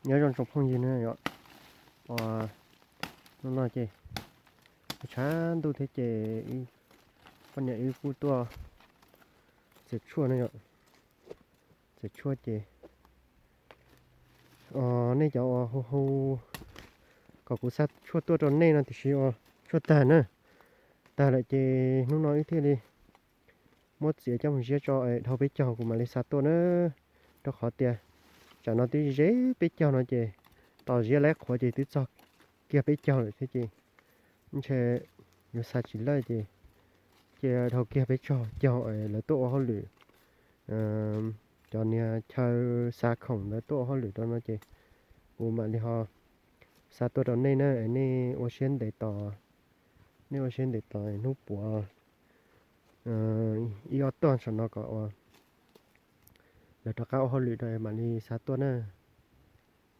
Nyob zoo tsoom phooj ywg na yom, hnub no ces tshav ntuj thiab ces poj niam wb kuj tuaj txiav tshuaj na yom. Txiav tshuaj ces nej cov uas hu hu kom kuv xa tshuaj tuaj rau nej no tiam sis uas tshuaj tag na, tag lawm ces hnub no wb thiaj li muab txiav coj mus ziab tso es dhau peb caug kuv mam li xa tuaj na. Rau qhov tias tsam no twb ze peb caug no ces tos ziab laib qhuav ces twb txog kiag peb caug lawm thiab ces ntshe yuav xa tsis lawj ces cia dhau kiag peb caug es lawv tuaj ua hauj lwm, cov niag chaw xa khoom ntawd tuaj ua hauj lwm rau no ces kuv mam li ho xa tuaj rau nej na, nej ua siab ntev tos, nej ua siab ntev tos hnub puav ib ob tog saum no kom ua lawv rov qab ua hauj lwm rau mam li xa tuaj na.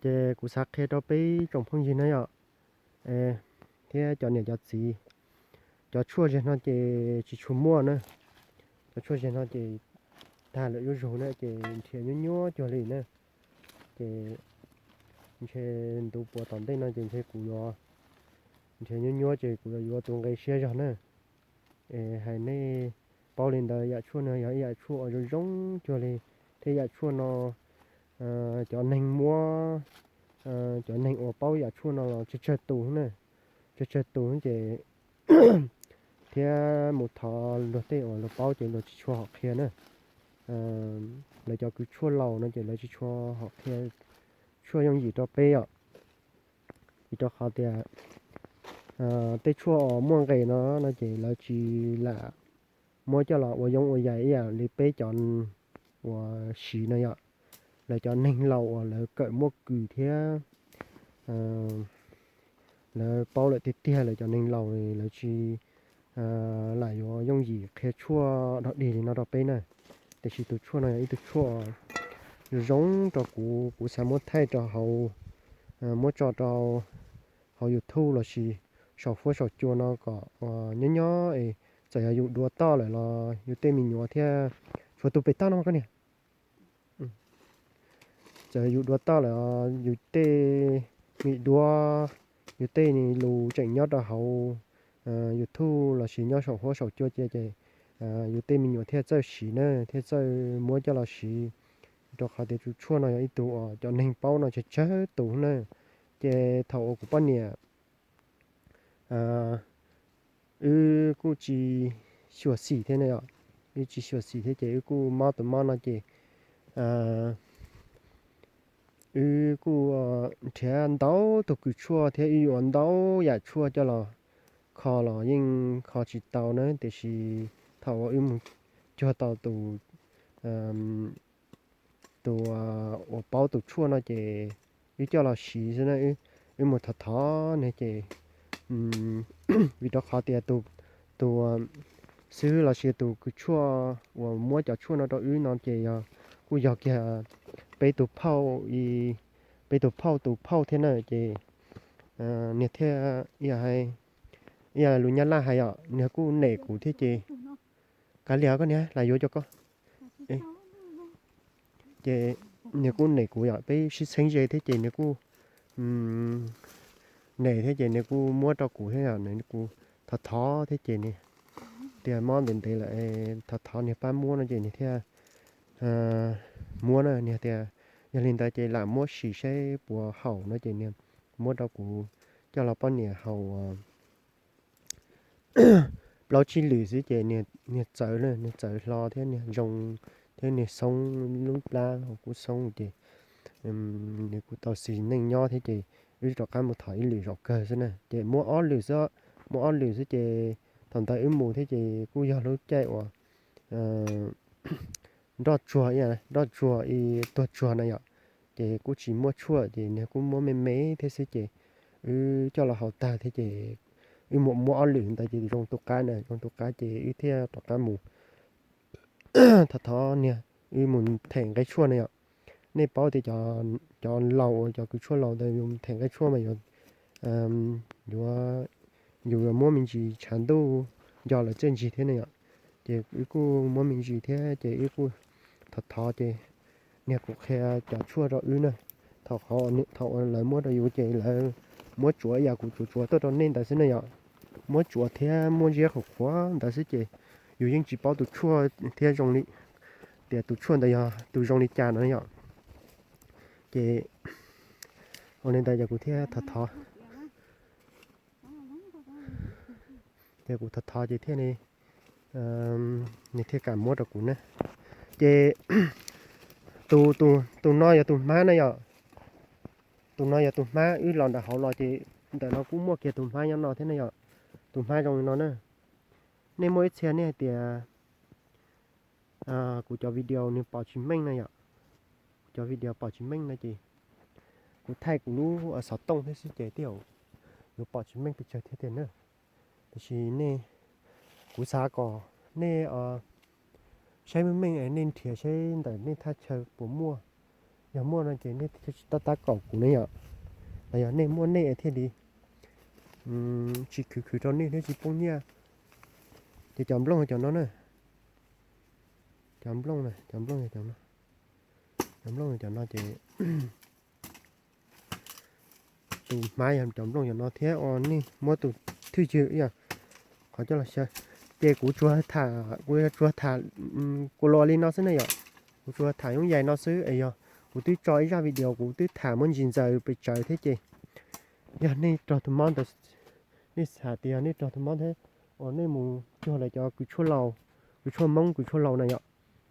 Ces kuv xav qhia rau peb tsoom phooj ywg na yom, thiab cov niam cov txiv, cov tshuaj zeg no ces tsis tshua muaj na. Cov tshuaj zeg no ces tag lawm zuj zus na ces nrhiav nyuab nyuab cuag li na. Ces ntshe ntu puav tom ntej no ces ntshe kuv yuav nrhiav nyuab nyuab ces kuv yuav yuav tus nqe siab zog na. Es hais nej paub li ntawd, yam tshuaj no yog ib yam tshuaj uas zoo zoo cuag li, thiab yam tshuaj no cov neeg muab, cov neeg uas paub yam tshuaj no los tsawg tsawg tus na, tsawg tsawg tus ces thiab mus thov luag tej uas luag paub ces luag tsis tshua hom qhia na. Lawv cov kws tshuaj laus no ces lawv tsis tshua hom qhia tshuaj yooj yim rau peb yom. Vim rau qhov tias tej tshuaj uas muaj nqis no no ces lawv tsis lam muab coj los ua yoov ua yaim ib yam li peb cov uas siv no yom. Lawv cov neeg laus uas lawv kawm muaj kws thiab lawv paub lawm tiag tiag, lawv cov neeg laus lawv tsis lam yuav yooj yim qhia tshuaj dog dig li no rau peb na. Tiam sis tus tshuaj no yog ib tug tshuaj zoo zoo rau kuv, kuv xav muab thaij rau hauv, muab tso rau hauv YouTube lossis saum huab saum cua no kom nyob nyob es txawm yog yus dua toj lawm los yus tej me nyuam thiab, tshuav tus pem toj no koj niam. Txawm yus dua toj lawm, yus tej me duab, yus tej lus tseem nyob rau hauv YouTube lossis nyob saum huab saum cua cia ces yus tej me nyuam thiaj txawj siv na, thiaj txawj muab coj los siv. Rau qhov tias tus tshuaj no yog ib tug uas cov neeg paub no tsawg tsawg tus na. Ces thaum uas kuv poj niam, wb kuj tsis xyuam xim thiab ne yom, wb tsis xyuam xim thiab ces wb kuj mob tus mob no ces wb kuj nrhiav ntau tus kws tshuaj thiab wb yuav ntau yam tshuaj coj los kho los yeej kho tsis tau na. Tiam sis thaum uas wb mus cuag tau tus tus uas paub tus tshuaj no ces wb coj los siv xwb na. Wb mus thov thov nws ces, vim rau qhov tias tus xib hwb lossis tus kws tshuaj uas muab cov tshuaj no rau wb no ces yog, kuj yog kiag peb tus phauj, peb tus phauj tus phauj thiab na ces niag thiaj, ib yam lus nyab laj hais os, niag kuj nem kuv thiab ces, kav liam koj niag lam yuav cov koj ces niag kuj nem kuv yom, peb sib txheeb ze thiab ces niag kuj nem thiab ces niag kuj muab rau kuv thiab yom, kuv thov thov thiab ces niag tias mob ntev ntev lawm, thov thov niag pab muab no ces niag thiaj muab na. Niag tias yog li ntawd ces lam muab sim saib puas haum no ces niag muab rau kuv coj los poj niam haus plaub tsib lwm xwb ces niag txawv, niag txawv hlo thiab niag zoo thiab niag xoob lub plab kuj xoob ces nws kuj tau xis neej nyob thiab ces wb rov qab mus thov ib lwm zaum kawg xwb na ces muab ob lwm xwb, muab ob lwm xwb ces thaum ntawd wb mus thiab ces kuj yog lub caij uas nroj tsuag, nroj tsuag ib tuag tsuag na yom, ces kuj tsis muaj tshuaj ces niag kuj muab me me thiab xwb ces wb coj los haus tag thiab ces wb mus muab ob lwm ntawd ces zoo tu qab na, zoo tu qab ces wb thiaj rov qab mus thov thov niag, wb mus them nqaij tshuaj na yom. Nej paub tias cov laus uas cov kws tshuaj laus ntawd yus them nqaij tshuaj mas yuav, yuav, yus yuav muab me ntsis tshav ntuj nco lawv txiaj ntsig thiab ne yom. Ces wb kuj muab me ntsis thiab ces wb kuj thov thov ces niag kuj qhia cov tshuaj rau wb na. Thaum qhov, thaum uas lawv muab rau yus ces lawv muab tsuav ib yam kuv tsuav tsuav tuaj rau nej ntawd xwb ne yom. Muab tsuav thiab muab ziab qhuav qhuav ntawd xwb ces yus yeej tsis paub tus tshuaj thiab zoo li, tias tus tshuaj ntawd yog tus zoo li cas no yom. Ces ua li ntawd ces kuv thiaj thov thov, ces kuv thov thov ces thiaj li, nws thiaj kam muab rau kuv na. Ces tus, tus no yog tus hmab na yom. Tus no yog tus hmab wb los nram hauv los ces ntawm no kuj muaj kiag tus hmab nyob no thiab ne yom. Tus hmab zoo li no na. Nej muaj ib txhia nej hais tias kuv cov video nws pom tsis meej na yom. Kuv cov video pom tsis meej no ces kuv thaij kuv lub xov tooj thiab xwb ces tej zaum yuav pom tsis meej pes tsawg thiab tiag na. Tiam sis nej, kuv xav kom nej saib meej meej es nej nrhiav saib ntawm nej thaj chaw puas muaj. Yog muaj no ces nej thiaj tsis tab tab kaum kuv ne yom. Los yog nej muaj nej thiaj li tsis khwv khwv rau nej thiab tsis poob nyiaj. Ces cov nplooj cov no na, cov nplooj, cov nplooj, cov nplooj cov no ces tus hmab yog cov nplooj cov no thiab uas nej muab tus thwj ywg ib yam qhov coj los xyaw. Ces kuv tsuas tham, kuv tsuas tham, kuv los li no xwb ne yom. Kuv tsuas tham yooj yim no xwb es yog kuv twb tso ib zaj video kuv twb tham muaj ntsis ntxaws pes tsawg thiab ces yog nej raug tus mob ntawd, nej xav tias yog nej raug tus mob thiab uas nej mus cuag lawv cov kws tshuaj laus, kws tshuaj Hmoob kws tshuaj laus na yom,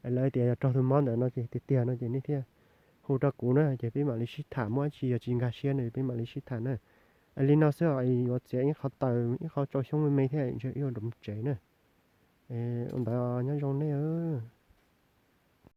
es lawv tias yog raug tus mob ntawd no ces tiag tiag no ces nej thiaj hu rau kuv na ces peb mam li sib tham, muaj dab tsi yog tsis nkag siab no peb mam li sib tham na. Es li no xwb os, yuav txiav ib qho taws ib qho tsau xyoob me me thiab ntshai ib ua nroo tsev na. Ua ntawd nyob zoo nej.